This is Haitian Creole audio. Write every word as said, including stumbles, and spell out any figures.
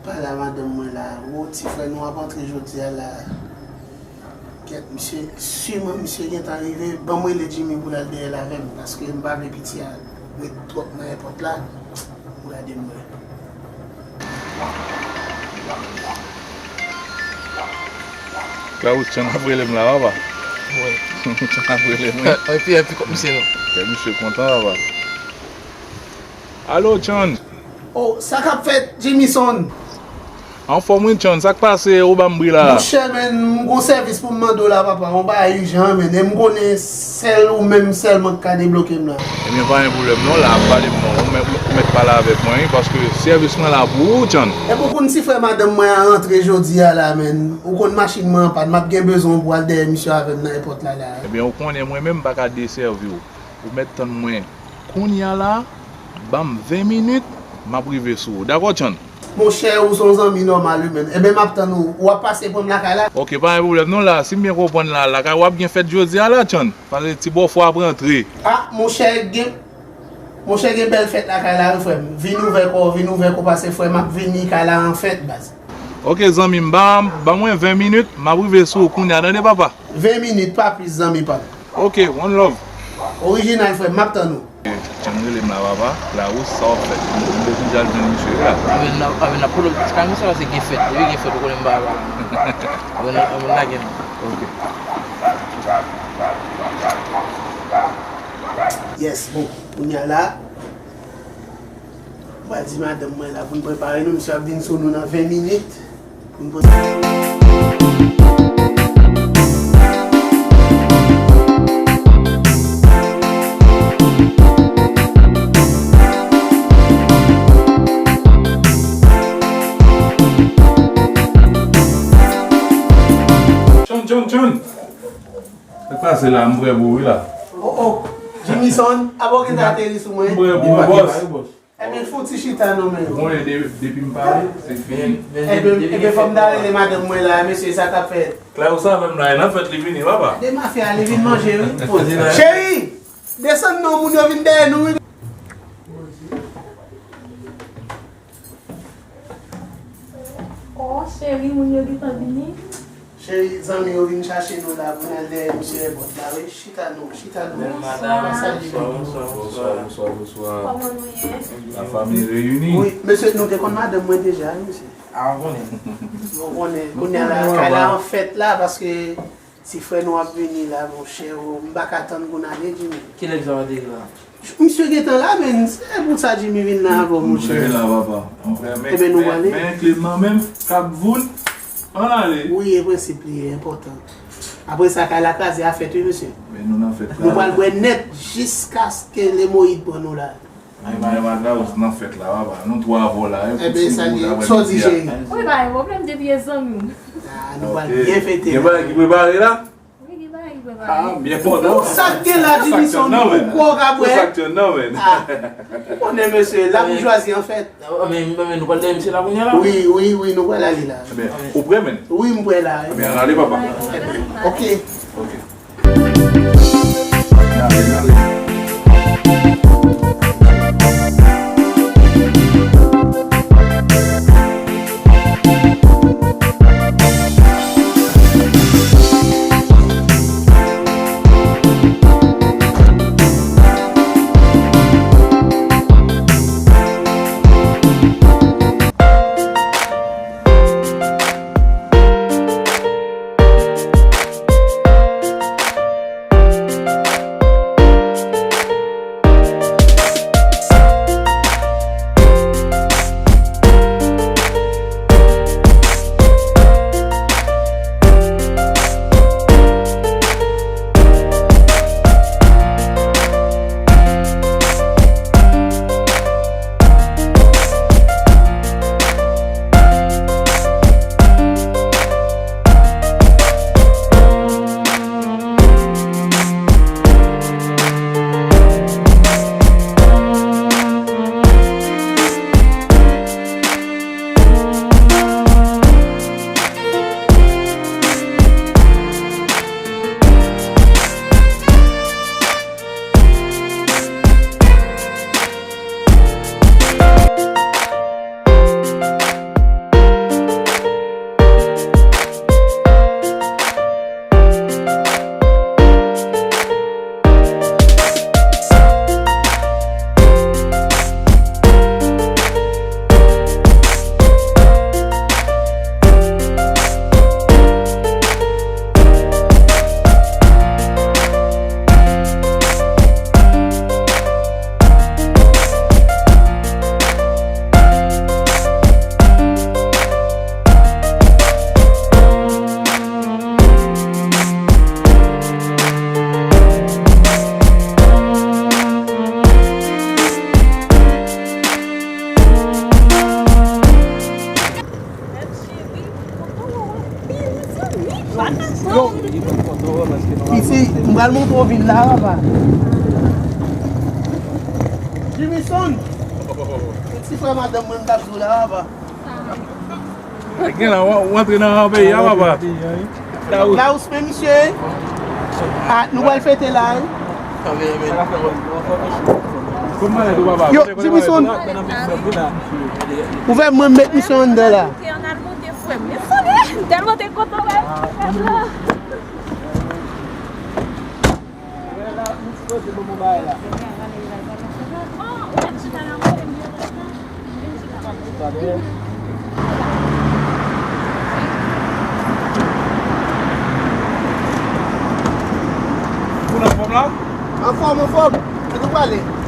Pale a madanm mwen la. Wo, ti frè nou ap antre jodi a la. Kèt, misye, siman misye gentan rive. Ban m rele Jimmy pou l al dèyè l avè m, paske m pa vle piti a ret twòp nan èpòt la. Ou gade m wè. Claude, Tchann ap rele m la, papa. Wi. Tchann ap rele m, wi. Epi, epi, kòk misye non. Kè misye kontan, papa. Alo, Tchann. Oh, sa k ap fèt, Jimison? Anfòm, wi, Tchann. Sa k pase, ou ban m bri la? Monchè, men, m gon sèvis pou m mande w la, papa. Yon bagay ijan, men. E m konnen sèl ou menm sèlman k ka debloke m la. Ebyen, pa gen pwoblèm non, la, ap pale m non. Ou mèt, ou mèt pale avèk mwen, wi, paske sèvis mwen la pou ou, Tchann. Epi ou konn si frè madanm mwen an rantre jodi a la, men. Ou konn machin mwen an pann, m ap gen bezwen w pou al dèyè misye avè m nan èpòt la, la. Ebyen, ou konnen mwen menm m pa ka desèvi w. Ou mèt tann mwen kounye a la, ban m ven minit, m ap rive sou ou. Dakò, Tchann? Monchè, ou se yon zanmi nòmal, wi, men. Ebyen, m ap tann ou. W ap pase pran m lakay la? Oke, pa gen pwoblèm non la. Si m byen konprann la, lakay w ap gen fèt jodi a la, Tchann. Paske ti bòfò ap rantre. Ah, monchè, gen, monchè, gen bèl fèt lakay la, wi, frè m. Vin ouvè kò w, vin ouvè kò w, paske frè m ap vini kay la an fèt, baz. Oke, zanmi m, ban, ban mwen ven minit, m ap rive sou ou kounye a, tande, papa? Ven minit, pa plis, zanmi pa m. Oke, one love. Orijinal, frè m, m ap tann ou. Tchann rele m la, papa. Larous, sa w ap fè? M bezwen al jwenn misye la. Anben, n ap, anben, n ap pran ti kay misye la, se gen fèt. Depi gen fèt, ou konnen m pa la. Anben, anben, lage m. Oke. Yes, bon, kounye a la, m pral di madanm mwen la pou n prepare nou, misye ap vin sou nou nan ven minit. Pou n poze. Tchann, Tchann, Tchann! Sa k pase la? M prè pou ou wi la. Oh, oh. Jimison, apa w gentan ateri sou mwen? M prè pou ou, bòs. Ebyen, fouti chita non, men. Ou konnen de-, depi m pale, se fini. Ebyen, ebyen, fò m ta rele madanm mwen la, mesye, sa k ap fèt? Claude avè m la, e nan fèt li vini, papa. Gade mafya, li vin manje, wi. Poze la. Cheri, desann non, moun yo vin dèyè nou, wi. Oh, cheri, moun yo gentan vini. Cheri, zanmi yo vin chache nou la pou n al dèyè misye èpòt la, wi. Chita non, chita non. Bèl madanm, bonswa, bonswa, bonswa. Bonswa, bonswa, bonswa. Kòman nou ye? La famille réunie. Wi, mesye, nou te konn madanm mwen deja, wi, mesye. Ah, ou konnen. Nou konnen. Kounye a la, kay la an fèt la, paske ti frè nou ap vini la, monchè, o, m pa ka tann pou n ale, Jimmy. Kilè sa w ateri la? Misye gentan la, men, se pou sa Jimmy vin la avè w, monchè. Misye la, papa. Monchè, men, men, men kle m nan men m, k ap vout, ann ale. Wi, e prensip li ye, enpòtan. Apre sa, kay la kraze a fèt, wi, mesye. Men nou nan fèt la. Nou pral bwè nèt jiskaske Lemoyid pran nou la. Ay, bay madanm nan fèt la, papa. Nou twa avè w la, wi. Ebyen, sa li ye, sa w di, cheri? Wi, pa gen pwoblèm, depi e zanmi w. Ah, nou pral byen fete. Gen bagay ki prepare la? Wi, gen bagay ki prepare. Ah, byen kontan. Sa k gen la, Jimison, ou kwè w ka bwè? Sa k gen nan men? Ah, ou konnen, mesye, la boujwazi an fèt. Ah, men, men, men nou pral dèyè misye la kounye a la? Wi, wi, wi, nou pral ale la. Ebyen, ou prè, men? Wi, m prè la, wi. Ebyen, ann ale, papa. Oke. Oke. Ann ale, ann ale. Yo, isi, m pral montre w vil la, papa. Jimison! Ti frè madanm mwen, m t ap di w la, papa. Gen la, w, w antre nan peyi a, papa. Laos, men misye. Ah, nou pral fete la, wi. Yo, Jimison, ou fè mwen met misye anndan la. Te ann al monte frè m. Men sonde, m tèlman te kontan wè frè m nan. Moun anfòm la? Anfòm, anfòm. Kote w prale?